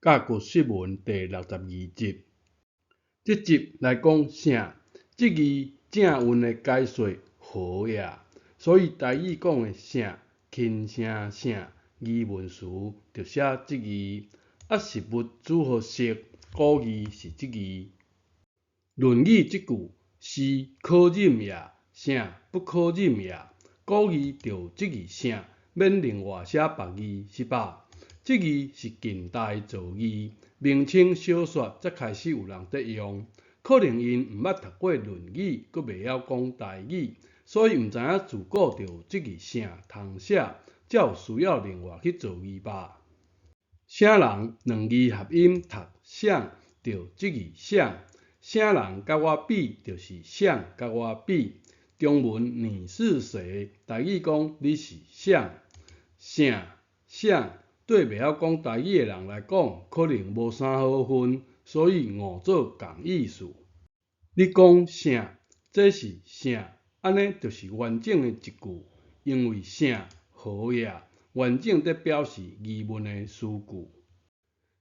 甲骨釋文第六十二集，這集來講啥？這字正韻的解說何也？所以台語講的啥，輕聲啥，疑問詞就寫這字。啊，食物組合色，古字是這字。論語這句是可忍也，啥不可忍也？古字就這字啥，免另外寫別字是吧？這字是近代造字，明清小說才開始有人佇用。可能𪜶毋捌讀過《論語》，閣袂曉講台語，所以毋知影自古就有這字啥通寫，才有需要另外去造字吧？啥人兩字合音讀啥，就這字啥。啥人佮我比，就是啥佮我比。中文你是誰，台語講你是啥？啥啥對袂曉講台語的人來講，可能無啥好分，所以誤做仝意思。你講啥？這是啥？按呢就是完整的一句，因為啥何也，完整佇表示疑問的詞句。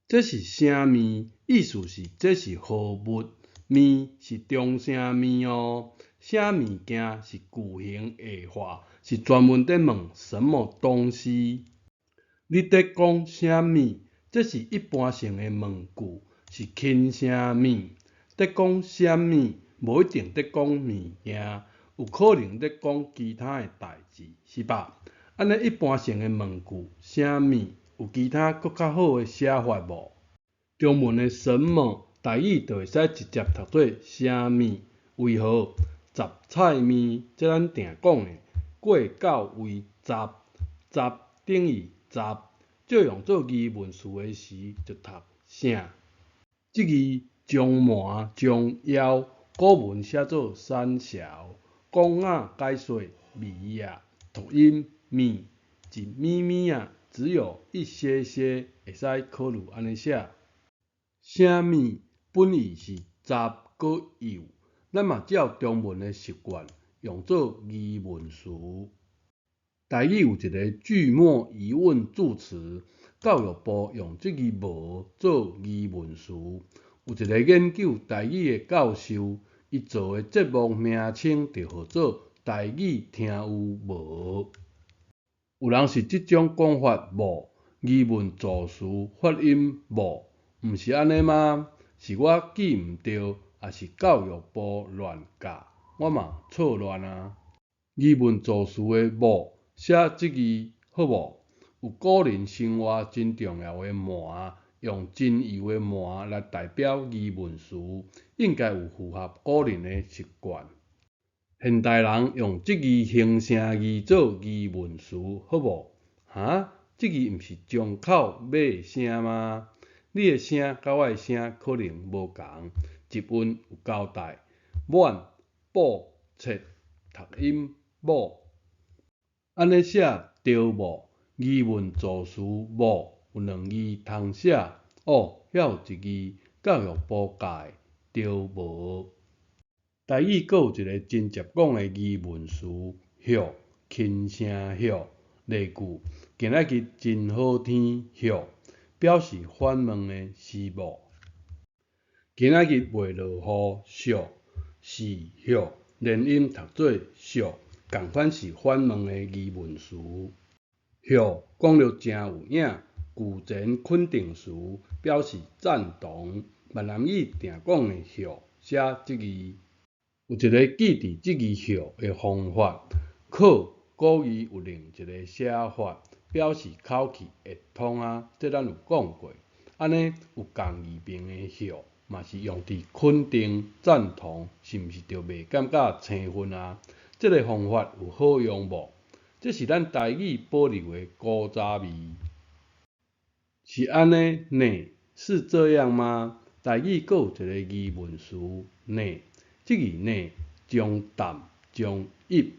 這是啥物？意思是這是何物？物是中聲物哦。啥物件是句型下化，是專門佇問什麼東西。你佇講啥物？這是一般性的問句，是輕聲物。佇講啥物？無一定佇講物件，有可能佇講其他的代誌，是吧？按呢一般性的問句，啥物？有其他閣較好的寫法無？中文的什麼，台語就會使直接讀做啥物？為何？雜菜麵，這咱定講的，過九為十，十等於雜，借用做疑問詞的時，就讀啥？這字將瞞將枵，古文寫做三潲，廣雅解說微仔，讀音物，一咪咪仔，只有一些些，會使考慮按呢寫。啥物本意是雜閣幼，咱嘛照中文的習慣用做疑問詞。台語有一个句末疑問助詞，教育部用這字無做疑問詞。有一个研究台語的教授，伊做的節目名稱就號做台語聽有無？有人是這種講法無？疑問助詞發音無？毋是按呢嗎？是我記毋著，抑是教育部亂教？我嘛錯亂啊！疑問助詞的無寫這字好無？有古人生活真重要的瞞，用真幼的瞞來代表疑問詞，應該有符合古人的習慣。現代人用這字形聲字做疑問詞好無？哈？這字毋是張口尾聲嗎？你的聲佮我的聲可能無仝，一韻有交代，滿、補、切讀音某。按呢寫對無？疑問助詞無有兩字通寫，哦，遐有一字教育部教的對無？台語閣有一个真捷講的疑問詞，許，輕聲許，例句：今仔日真好天，許，表示反問的是無？今仔日袂落雨，惜，是許，連音讀做惜，仝款是反問的疑問詞。許講著誠有影，句前肯定詞表示贊同。閩南語定講的許寫這字。有一个記佇這字許的方法，可古字有另一个寫法，表示口氣會通啊，這咱有講過。按呢有仝字旁的許，嘛是用佇肯定、贊同，是毋是就袂感覺生分啊？這个方法有好用無？這是咱台語保留的古早味。是按呢呢？是這樣嗎？台語閣有一个疑問詞呢，這字呢將淡將一，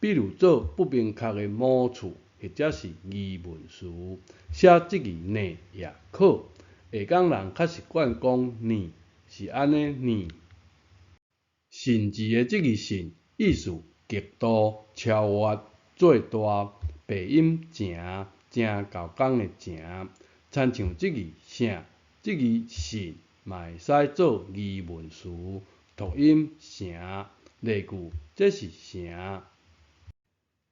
比如做不明確的母語或者是疑問詞，寫這字呢也可。下港人較習慣講呢，是按呢呢。信字的這字信，意思極度超越最大，白音誠，誠厚工的誠，親像這字啥，這字信嘛會使做疑問詞，讀音城。例句，這是城。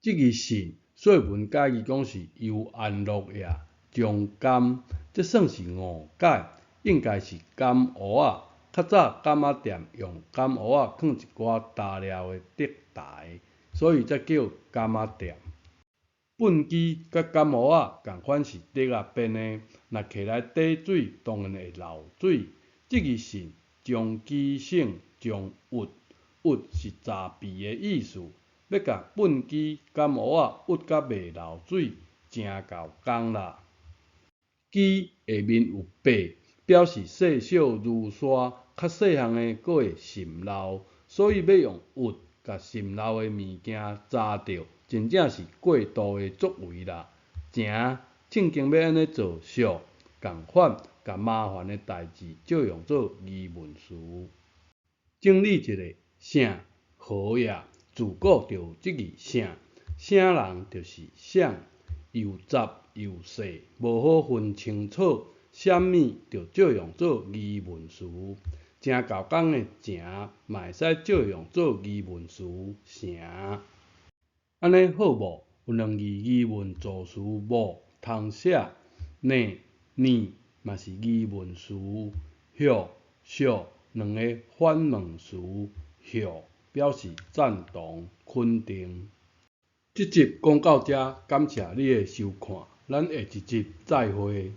這字信說文解字講是幽安樂也，將甘，這算是誤解，應該是甘芋仔。較早柑仔店用甘芋仔囥一寡焦料的竹台，所以才叫柑仔店。畚箕佮甘芋仔仝款是竹仔編的，若摕來綴水，當然會漏水。這字信將箕省將鬱，鬱是雜皮的意思，欲共畚箕甘芋仔鬱甲袂漏水，誠夠工啦。箕下面有八，表示細小如沙，較細項的閣會滲漏，所以欲用鬱共滲漏的物件紮著，真正是過度的作為啦。誠正經欲按呢做俗，仝款共麻煩的代誌借用做疑問詞。整理一下，啥何也？自古就有這字啥，啥人就是啥，又雜又細，無好分清楚，啥物就借用做疑問詞。誠夠工的誠嘛會使借用做疑問詞誠。按呢好無？有兩字疑問助詞無通寫，呢、呢嘛是疑問詞，許、惜兩个反問詞，許表示贊同、肯定。這集講到遮，感謝你的收看，咱下一集再會。